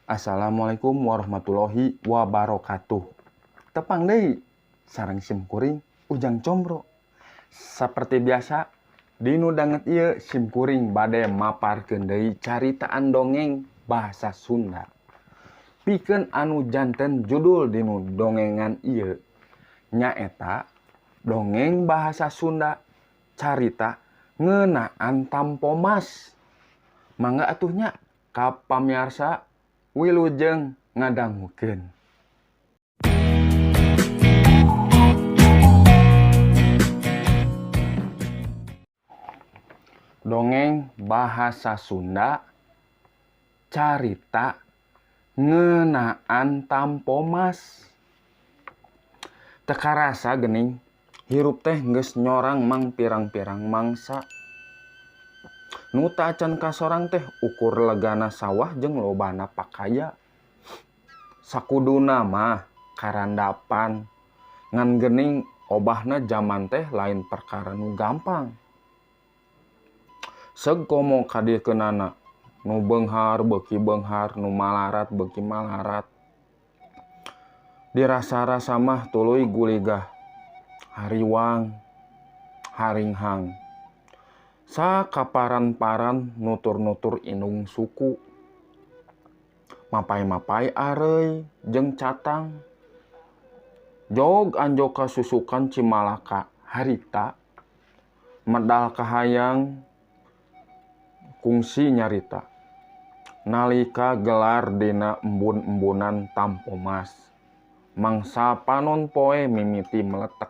Assalamualaikum warahmatullahi wabarakatuh. Tepang deui sareng sim kuring Ujang Combro. Saperti biasa dinu danget ieu sim kuring bade maparkeun deui caritaan dongeng bahasa Sunda. Pikeun anu janten judul dinu dongengan ieu nyaeta dongeng bahasa Sunda carita ngeunaan Tampomas. Mangga atuh nya ka pamiarsa wilujeng ngadangukeun. Dongeng bahasa Sunda carita ngeunaan Tampomas. Teu karasa geuning hirup teh geus nyorang mang pirang-pirang mangsa. Nu teu acan kasorang teh ukur legana sawah jeung lobana pakaya. Sakuduna mah karandapan ngan geuning obahna jaman teh lain perkara nu gampang. Seug komo kadiekeunana nu beunghar beuki beunghar, nu malarat beuki malarat. Dirasa-rasa mah tuluy guligah, hariwang, haringhang. Sakaparan-paran nutur-nutur indung suku. Mapay-mapay areuy jeung catang. Jog anjog ka susukan Cimalaka harita. Medal kahayang kungsi nyarita. Nalika gelar dina embun-embunan Tampomas. Mangsa panon poe mimiti meletek.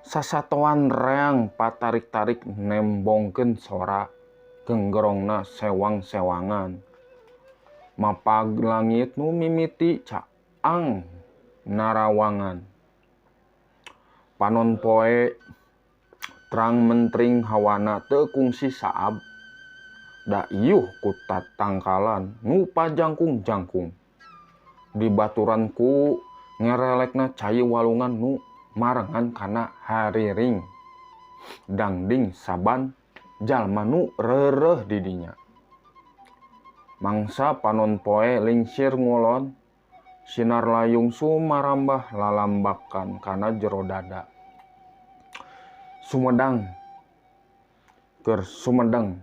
Sasatoan reang patarik-tarik nembongkeun sora genggerongna sewang-sewangan. Mapag langit nu mimiti caang narawangan. Panon poe terang mentring hawana teu kungsi saab. Da iuh ku tatangkalan nu pajangkung-jangkung. Dibaturan ku ngerelekna cai walungan nu marengan kana hariring. Dangding saban jalma nu reureuh di dinya. Mangsa panon poe lingsir ngulon, sinar layung sumarambah lalambakan kana jero dada. Sumedang keur sumedeng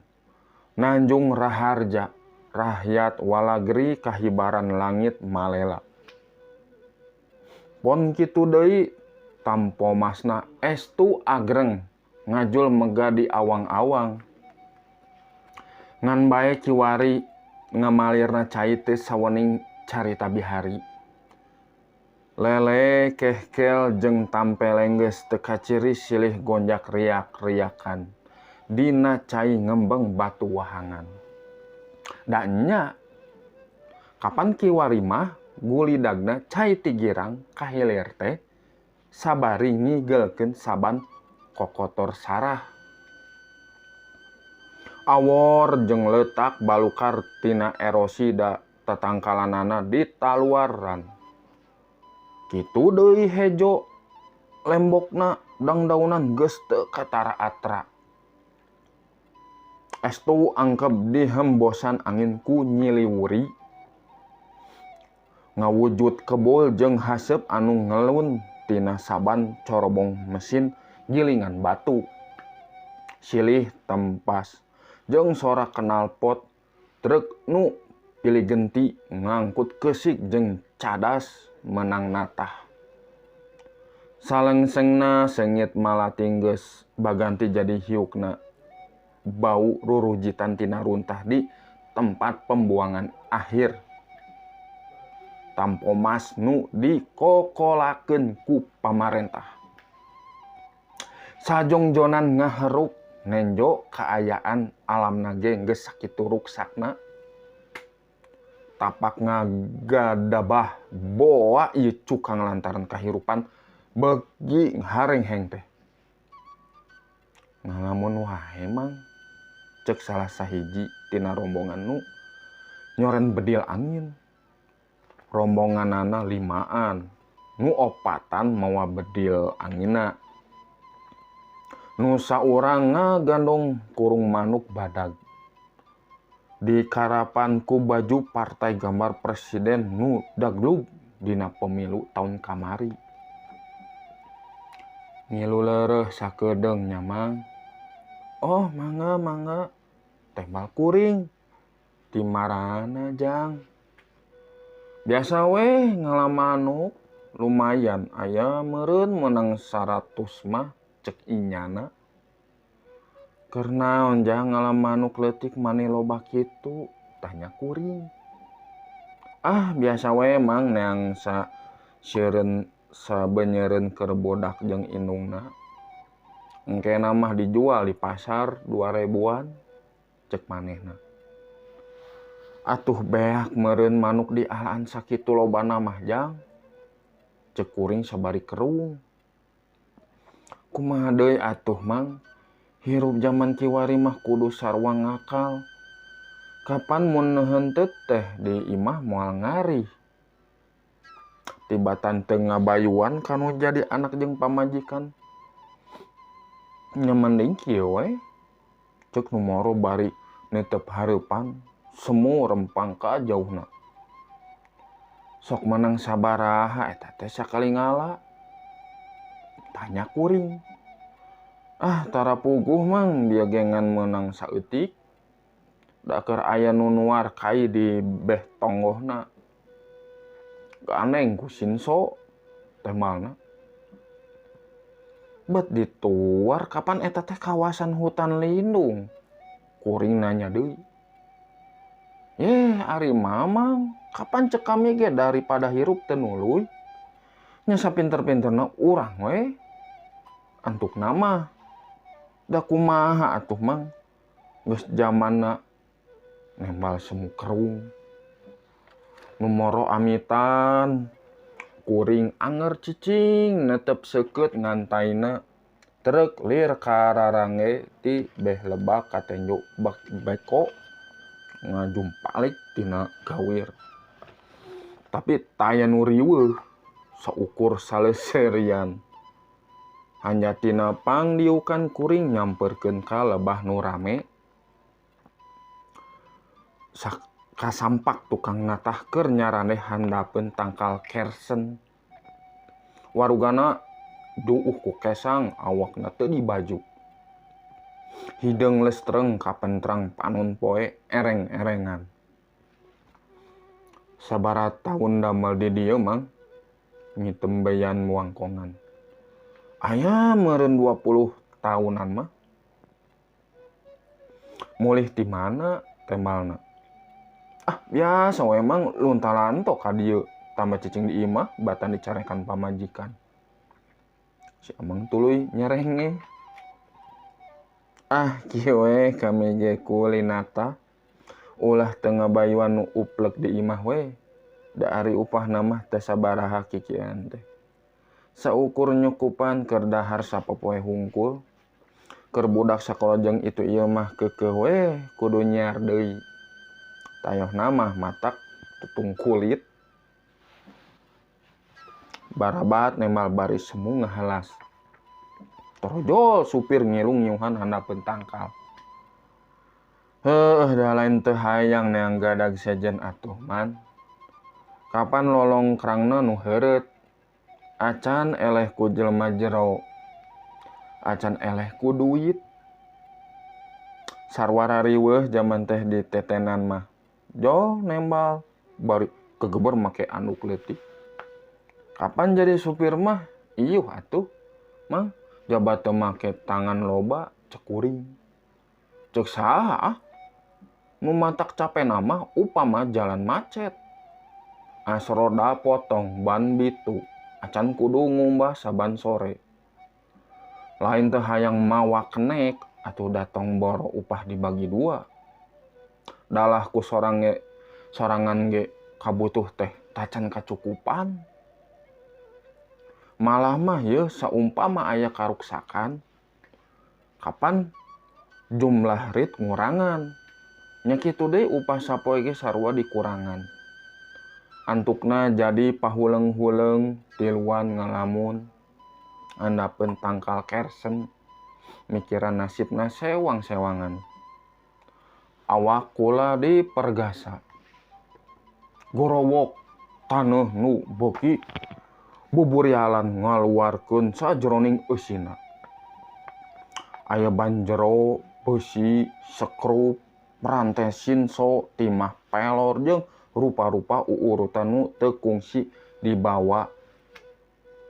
nanjung raharja rakyat walagri kahibaran langit malela. Pon kitu deui Tampomasna estu agreng ngajul mega di awang-awang. Ngan bae kiwari ngamalirna cai teh sawening carita bihari. Lele kehkel jeung tampeleng geus teu kaciri silih gonjak riak-riakan dina cai ngembeng batu wahangan. Da nya kapan kiwari mah gulidagna cai tigirang ka hilir teh sabari ngigelkeun saban kokotor sarah. Awor jeung leutak balukar tina erosi da tatangkalanana ditaluaran. Kitu deui hejo lembokna dangdaunan geus teu katara atra. Estu angkep dihembosan angin ku nyiliwuri. Ngawujud kebul jeung haseup anu ngelun tina saban corobong mesin gilingan batu. Silih tempas jeung sora knalpot truk nu piligenti ngangkut keusik jeung cadas menang natah. Salengsengna seungit malati geus baganti jadi hiukna bau rurujitan tina runtah di tempat pembuangan akhir. Tampomas nu dikokolakeun ku pamarentah. Sajongjonan ngaheruk nenjo kaayaan alamna ge geus sakitu ruksakna. Tapak ngagadabah boa ieu cukang lantaran kahirupan beuki harengheng teh. Ngalamun wae mang ceuk salah sahiji tina rombongan nu nyoren bedil angin. Rombonganana limaan, nu opatan mawa bedil anginna. Nu saurang ngagandong kurung manuk badag. Dikarapan ku baju partai gambar presiden nu daglug dina pemilu taun kamari. Ngilu leureuh sakedeung nya Mang. Oh mangga mangga tembal kuring. Ti marana Jang? Biasa weh ngala manuk lumayan aya meureun meunang 100 mah cek inyana. Keur naon Jang ngala manuk leutik mani loba kitu? Tanya kuring. Ah biasa we Mang neang seureun sabenyeureun keur bodak jeung indungna. Engkena mah dijual di pasar 2000-an cek manehna. Atuh beak meureun manuk di alaan sakitu lobana mah Jang. Cek kuring sabari kerung. Kumaha deui atuh Mang? Hirup zaman kiwari mah kudu sarua ngakal. Kapan mun henteu teh di imah moal ngarih. Tibatan teu ngabayuan kanu jadi anak jeung pamajikan. Nya mending kieu we. Cek nu moro bari netep hareupan semu rempang ka jauhna. Sok menang sabaraha eta teh sakali ngala? Tanya kuring. Ah tara puguh Mang bieu gengan meunang saeutik. Da keur aya nu nuar kai di beh tonggohna. Ganeng ku sinso temalna. Bet dituar kapan eta teh kawasan hutan lindung? Kuring nanya deui. Yeh ari Mamang, kapan cek kami ge daripada hirup teu nuluy? Nya sapinter-pinterna urang we. Antukna mah. Da kumaha atuh Mang? Geus jamanna nembal semu kerung. Nu moro amitan. Kuring anger cicing netep seukeut ngantaina. Trek lir kararange ti beh lebak ka tenjo bak beko ngajumpalik tina gawir. Tapi taya nu riweuh saukur saleserian. Hanjatina pangdiukan kuring nyamperkeun ka lebah nu rame. Kasampak tukang natah keur nyaraneh handapeun tangkal kersen. Warugana duuh ku kesang awakna teu dibaju. Hideung lestreng kapentrang panon poe ereng-erengan. Sabaraha taun damel di dieu Mang? Ngitembeyan wangkongan. Aya meureun 20 taunan mah. Mulih ti mana temalna? Ah biasa we Mang luntalanto ka dieu tambah cicing di imah batan dicarekan pamajikan. Si Amang tuluy nyerenge. Ah kieu we kami ge kulinata. Ulah teu ngabayuan nu uplek di imah we. Da ari upahna mah teu sabaraha kikian teh. Saukur nyukupan keur dahar sapopoe hungkul. Keur budak sakola jeung itu ieu mah keukeuh we kudu nyiar deui. Tayohna mah matak tutung kulit. Barabat nemal bari semu ngahalas. Torojol supir ngilung nyiuhan handapeun tangkal. Heuh da lain teu hayang neang gadag sejen atuh man. Kapan lolongkrangna nu heureut? Acan eleh ku jelema jero. Acan eleh ku duit. Sarwara riweuh jaman teh ditetenan mah. Jol nembal bari kegeber make anduk leutik. Kapan jadi supir mah? Iuh atuh. Mang jabat teu make tangan loba cek kuring. Cek saha ah? Nu matak capena mah upama jalan macet. As roda potong ban bitu. Acan kudu ngumbah saban sore. Lain teu hayang mawa kenek atuh datong boro upah dibagi dua. Dalah ku sorang ge, sorangan ge kabutuh teh tacan kacukupan. Malah mah yeuh saumpama aya karuksakan. Kapan jumlah rit ngurangan. Nya kitu deui upah sapoe ge sarua dikurangan. Antukna jadi pahuleng-huleng tiluan ngalamun. Andapeun tangkal kersen. Mikiran nasibna sewang-sewangan. Awak kula dipergasa. Gorowok taneuh nu beuki buburialan ngaluarkeun sajroning eusina. Aya banjero, beusi, sekrup, rantai sinso, timah pelor jeung rupa-rupa uurutan nu teu kungsi dibawa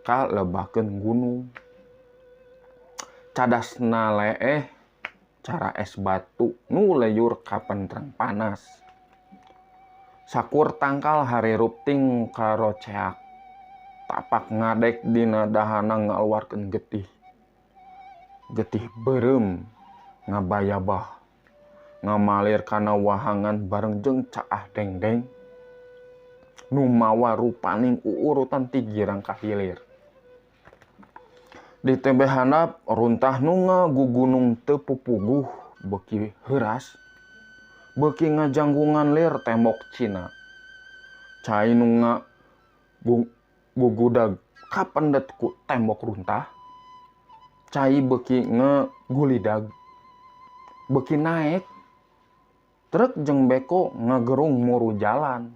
ka lebakeun gunung. Cadasna leeh cara es batu nu leyur kapentreng panas. Sakur tangkal harirup ting karoceak. Tapak ngadek dina dahana ngaluarkeun getih. Getih beureum ngabayabah ngamalir kana wahangan bareng jeung caah dengdeng nu mawa rupaning uurutan ti girang ka hilir. Di tebeh handap runtah nu ngagugunung teu pupuguh beuki heuras, beuki ngajanggungan lir tembok Cina. Cai nu gugudag kapendet ku tembok runtah, cai beuki ngegulidag, beuki naek, truk jeung beko ngagerung muru jalan.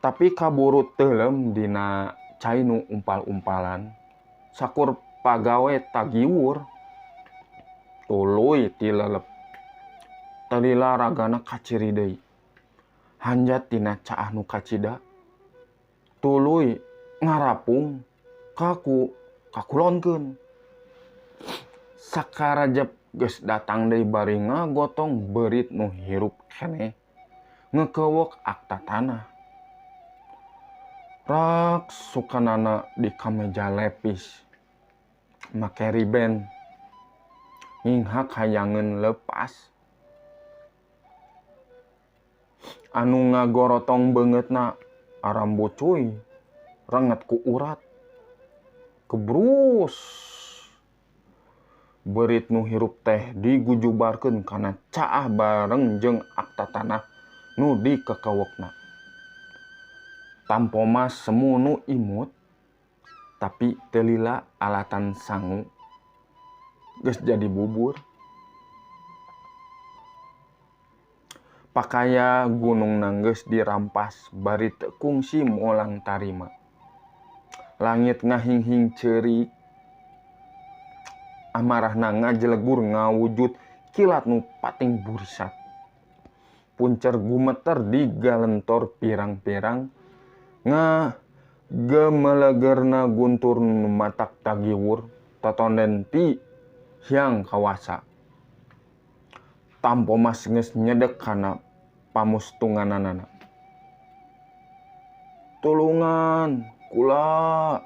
Tapi kaburu teuleum dina cai nu umpal-umpalan, sakur pagawe tagiwur, tuluy tilelep. Talila ragana kaciri deui, hanjat tina caah nu kacida, tuluy ngarapung kaku kakulonkeun. Sakarajep geus datang deui bari ngagotong beurit nu hirup keneh ngekewek akta tanah. Rak sukanana di kameja lepis make riben nginghak hayangeun lepas. Anu ngagorotong beungeutna arambucuy renget ku urat kebrus. Beurit nu hirup teh digujubarkeun kana caah bareng jeung akta tanah nu dikekewekna. Tampomas semu nu imut tapi teu lila alatan sangu geus jadi bubur. Pakaya gunung nanggeus dirampas bari teu kungsi molang tarima. Langit ngahinghing ceurik, amarahna ngajelegur ngawujud kilat nu pating burisat. Puncer gumeter digalentor pirang-pirang ngagemelegerna guntur nu matak tagiwur tatonden ti hyang kawasa. Tampomas geus nyedek kana pamustunganana. Tulungan kula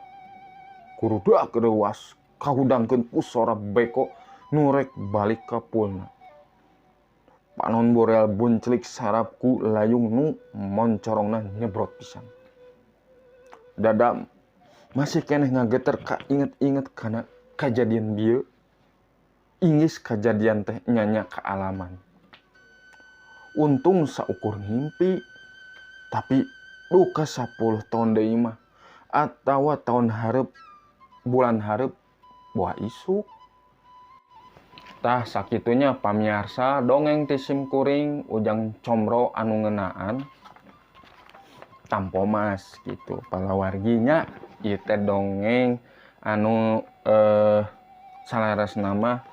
kurudak reuas kahudangkeun ku sora beko nu rek balik ka pulna. Panon borel bunclik sarap ku layung nu moncorongna nyebrot pisan. Dada masih keneh ngageter ka inget-inget kana kajadian bieu. Inggis kajadian teh nyanya kaalaman. Untung saukur ngimpi, tapi duka 10 tahun deui mah atawa tahun hareup bulan hareup buah isuk. Tah sakitunya pamiarsa dongeng ti simkuring Ujang Comro anu ngeunaan Tampomas gitu. Palawarginya ieu teh dongeng anu salaresna mah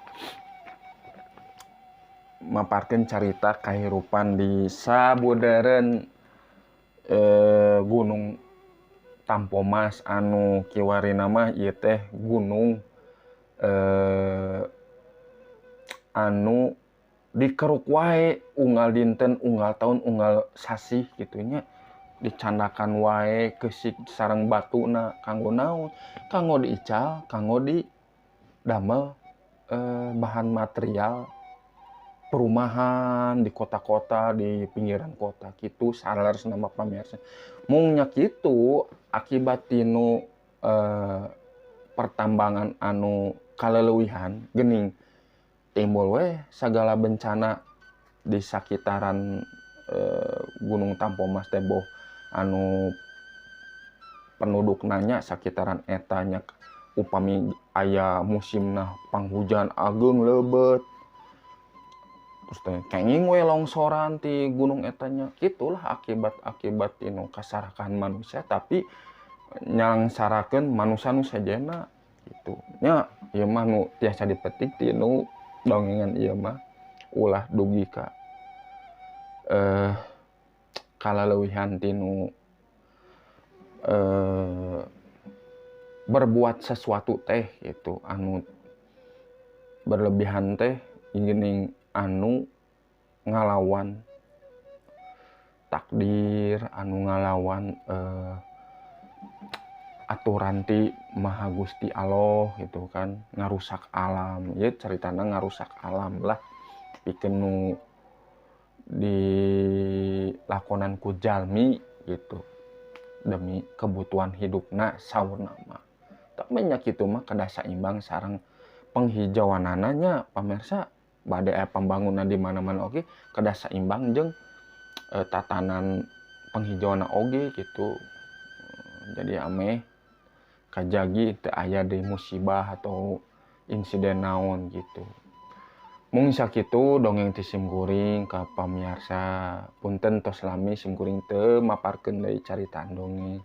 maparkeun carita kahirupan di sabudeureun Gunung Tampomas anu kiwarina mah ieu teh gunung anu dikeruk wae unggal dinten, unggal taun, unggal sasih gitunya, dicandakan wae keusik sareng batuna kanggo naon, kanggo diical, kanggo di damel bahan material perumahan di kota-kota, di pinggiran kota gitu saleresna mah pamirsa. Mung nya kitu akibat tinu pertambangan anu kaleleuwihan geuning timbul weh sagala bencana di sakitaran Gunung Tampomas teh boh anu penduduk nanya sakitaran eta nya upami aya musimna panghujan ageung leubet Terus teh kenging we longsoran ti gunung eta nya. Kitulah akibat-akibat tinu kasarakahan manusia, tapi nyangsarakeun manusia nu sejenna gitu nya. Ieu mah nu tiasa dipetik tinu dongengan ieu mah, ulah dugi ka kalaleuwihan tinu berbuat sesuatu teh gitu. Anu berlebihan teh geuning anu ngalawan takdir, anu ngalawan aturan ti Maha Gusti Allah gitu kan, ngarusak alam. Ya, ceritana ngarusak alam lah, pikeun nu dilakonan ku jalmi gitu demi kebutuhan hidupna saurna mah. Tapi nya kitu mah kedah saimbang sareng penghijauanana nya, pamirsa. Bade aya pembangunan di mana-mana oge kedah saimbang jeung tatanan penghijauanna oge gitu. Jadi ameh kajagi teu aya deui musibah atau insiden naon gitu. Mung sakitu dongeng ti simkuring ka pamiarsa. Punten tos lami simkuring teu maparkeun deui caritaan dongeng.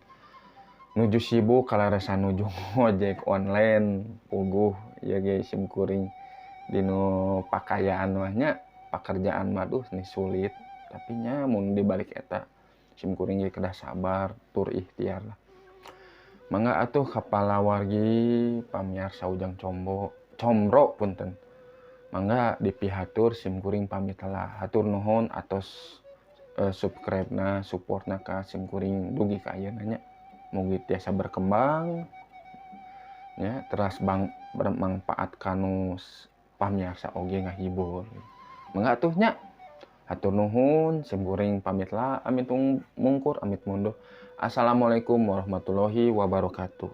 Nuju sibuk kaleresan nuju ngojek online, puguh ieu ge simkuring dinu pakayaan mah nya, pakerjaan mah duh nih sulit. Tapi nya mun dibalik eta simkuring ge kedah sabar tur ikhtiar lah. Mangga atuh kapalawargi pamiarsa Ujang Combo, Combro punten. Mangga dipihatur, simkuring pamit lah. Hatur nuhun atos subscribe-na, supportna ka simkuring dugi ka ayeuna nya. Mugi tiasa berkembang nya, teras bang bermanfaat kanu pamiarsa oge, ngahibur. Mangga atuh nya. Hatur nuhun, simkuring pamit lah, amit mungkur, amit mundur. Assalamualaikum warahmatullahi wabarakatuh.